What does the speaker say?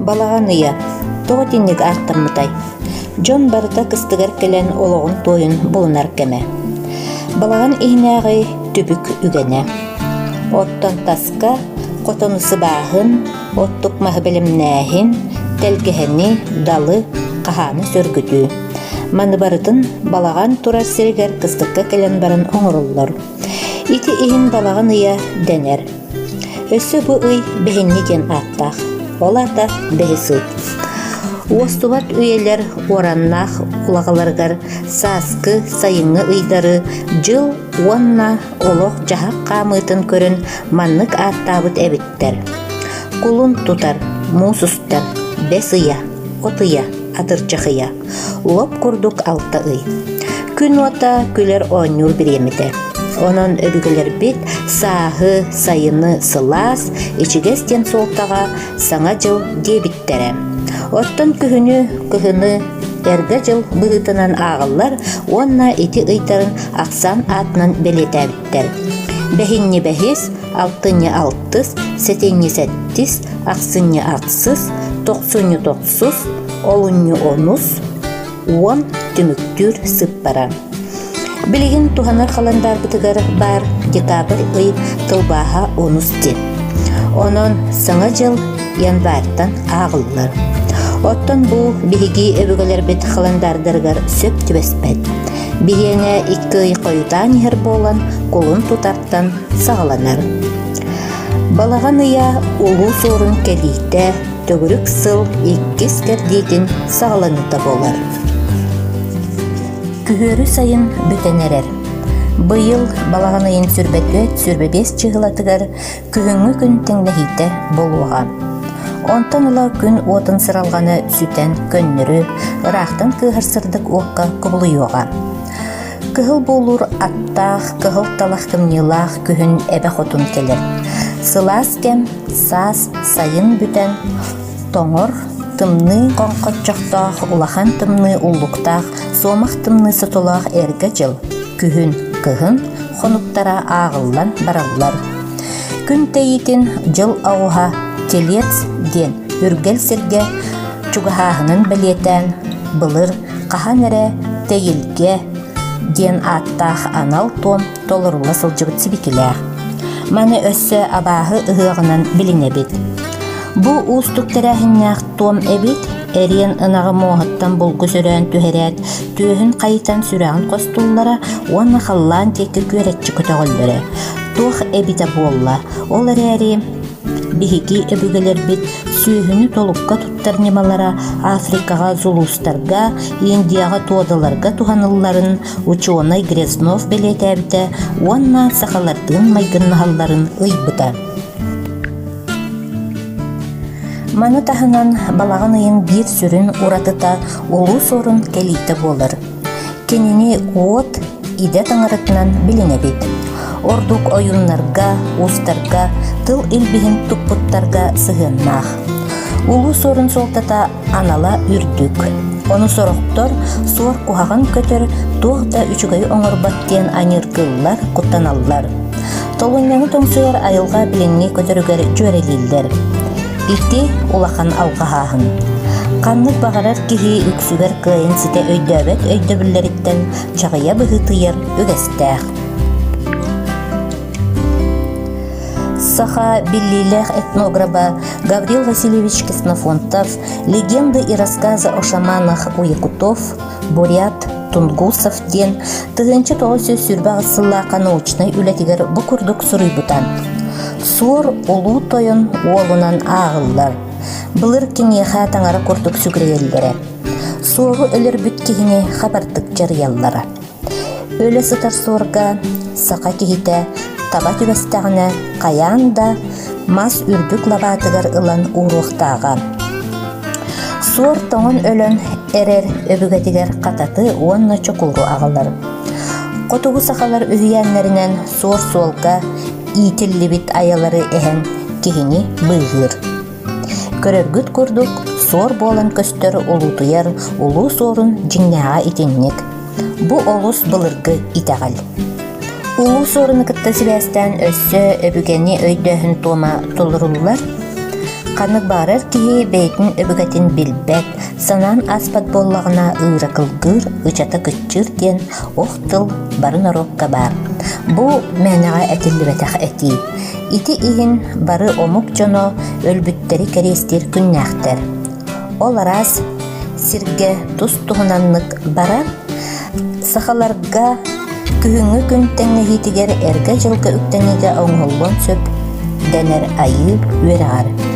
Балаҕан ыйа тоҕо итинник ааттаммытай? Дьон барыта кыстыгар кэлэн олоҕун туойун булунар кэмэ. Балаҕан иһинээҕи түбүк үгэнэ. Оттон таска хотону сыбааһын, оттук маһы бэлэмнээһин, тэлгэһэни, далы, хаһааны сөргүтүү. Маны барытын балаҕан турар сиригэр кыстыкка кэлэн баран оҥороллор. Ити иһин балаҕан ыйа дэнэр. Өссө бу ый бэһинньи диэн ааттаах. Ол аата бэһис ый. Уостубат үйэлэр уораннаах улаҕаларыгар сааскы, сайыҥҥы ыйдары дьыл уонна олох-дьаһах хаамыытын көрөн маннык ааттаабыт эбиттэр. Кулун тутар, муус устар, бэс ыйа, от ыйа, атырдьах ыйа. Лоп курдук алта ый. Күн уота күлэр оонньуур бириэмэтэ. Онон өбүгэлэрбит сааһы, сайыны сылаас, ичигэс диэн суолтаҕа Саҥа дьыл диэбиттэрэ. Оттон күһүнү, кыһыны эргэ дьыл быһыытынан ааҕыллар уонна ити ыйдарын ахсаан аатынан бэлиэтээбиттэр. Бэһинньи бэһис, алтынньы алтыс, сэтинньи сэттис, ахсынньы ахсыс, тохсунньу тохсус, олунньу онус, уон түмүктүүр сыппара. Билигин туһанар халандаарбытыгар баар декабрь ый тылбааһа онус диэн. Онон Саҥа дьыл январьтан ааҕыллар. Оттон бу биһиги өбүгэлэрбит халандаардарыгар сөп түбэспэт. Биһиэнэ икки ый хойутаан иһэр буолан, кулун тутартан саҕаланар. Балаҕан ыйа Улуу Суорун кэлиитэ төгүрүк сыл иккис кэрдиитин саҕаланыыта буолар. Күһүөрү сайын бүтэн эрэр. Быйыл балаҕан ыйын 24-25 чыһылатыгар күһүҥҥү күн тэҥнэһиитэ буолуоҕа. Онтон ыла күн уотун сыралҕаны сүтэн көннөрү, ыраахтан кыыһар сырдык уокка кубулуйуоҕа. Кыһыл буолуур аттаах, кыһыл талах кымньыылаах күһүн эбэ хотун кэлэр. Сылаас кэм, саас, сайын бүтэн, тоҥор, тымныы хоҥхоччохтоох, улахан тымныы уллуктаах, суомах тымныы сотолоох эргэ дьыл, күһүн, кыһын хонуктара ааҕыллан бараллар. Күн тэйиитин дьыл оҕуһа Телец диэн үргэл сиргэ чугаһааһынын бэлиэтээн, былыр хаһан эрэ Тэйилгэ диэн ааттаах анал туом толорулла сылдьыбыт сибикилээх. Маны өссө абааһы ыһыаҕынан билинэбит. Бу уустук тэрээһиннээх туом эбит, эриэн ынаҕы муоһуттан булгу сөрөөн түһэрээт, түөһүн хайытан сүрэҕин хостууллара уонна халлаан диэки күөрэччи көтөҕөллөрө. Туох эбитэ буолла, ол эрээри биһиги өбүгэлэрбит сүөһүнү толукка туттар ньымалара Африкаҕа зулустарга, Индияҕа туодаларга туһанылларын учуонай Грязнов бэлиэтээбитэ уонна сахалардыын майгыннаһалларын ыйбыта. Маны таһынан балаҕан ыйын биир сүрүн уратыта Улуу Суорун кэлиитэ буолар. Кинини уот идэ таҥаратынан билинэбит. Ордук ойууннарга, уустарга, тыл илбиһин туппуттарга сыһыаннаах. Улуу Суорун суолтата анала үрдүк. Ону сорохтор суор куһаҕан көтөр туох да үчүгэйи оҥорбот диэн аньыыргыыллар, куттаналлар. Толунньаны тоҥсуйар айылҕа билиҥҥи көтөрүгэр дьүөрэлииллэр. Ити улахан алҕаһааһын. Ханнык баҕарар киһи үксүгэр кыайан ситэ өйдөөбөт өйдөбүллэриттэн чаҕыйа быһыытыйар үгэстээх. Саха биллиилээх этнограба Гаврил Васильевич Ксенофонтов «Легенды и рассказы о шаманах у якутов», бурят Тунгусов диэн 1928 сыллаахха научнай үлэтигэр бу курдук суруйбута. Суор Улуу Тойон уолунан ааҕыллар. Былыр киниэхэ таҥара курдук сүгүрүйэллэрэ. Суору өлөрбүт киһини хабардык дьарыйаллара. Өлө сытар суорга саха киһитэ таба түбэстэҕинэ хайаан да мас үрдүк лабаатыгар ылан ууруохтааҕа. Суор тоҥон өлөн эрэр өбүгэтигэр хататы уонна чокууру аҕалар. Хотугу сахалар үһүйээннэринэн суор суолга иитиллибит айалары эһэн киһини быыһыыр. Көрөргүт курдук, суор буолан көстөр улуутуйар улуу суорун дьиҥнээҕэ итинник. Бу олус былыргы итэҕэл. Улуу суоруну кытта сибээстээн өссө өбүгэни өйдөөһүн туома толоруллар. Ханнык баҕарар киһи бэйэтин өбүгэтин билбэт, санаан ааспат буоллаҕына ыыра кылгыыр, ычата кыччыыр диэн ох тыл бары норуокка баар. Бу мээнэҕэ этиллибэтэх этии. Ити иһин бары омук дьоно өлбүттэри кэриэстиир күннээхтэр. Ол араас сиргэ тус-туһунаннык баран, сахаларга күһүҥҥү күн тэҥнэһиитигэр эргэ дьылга үктэниигэ оҥоһуллуон сөп дэнэр айыы үөрэҕэр.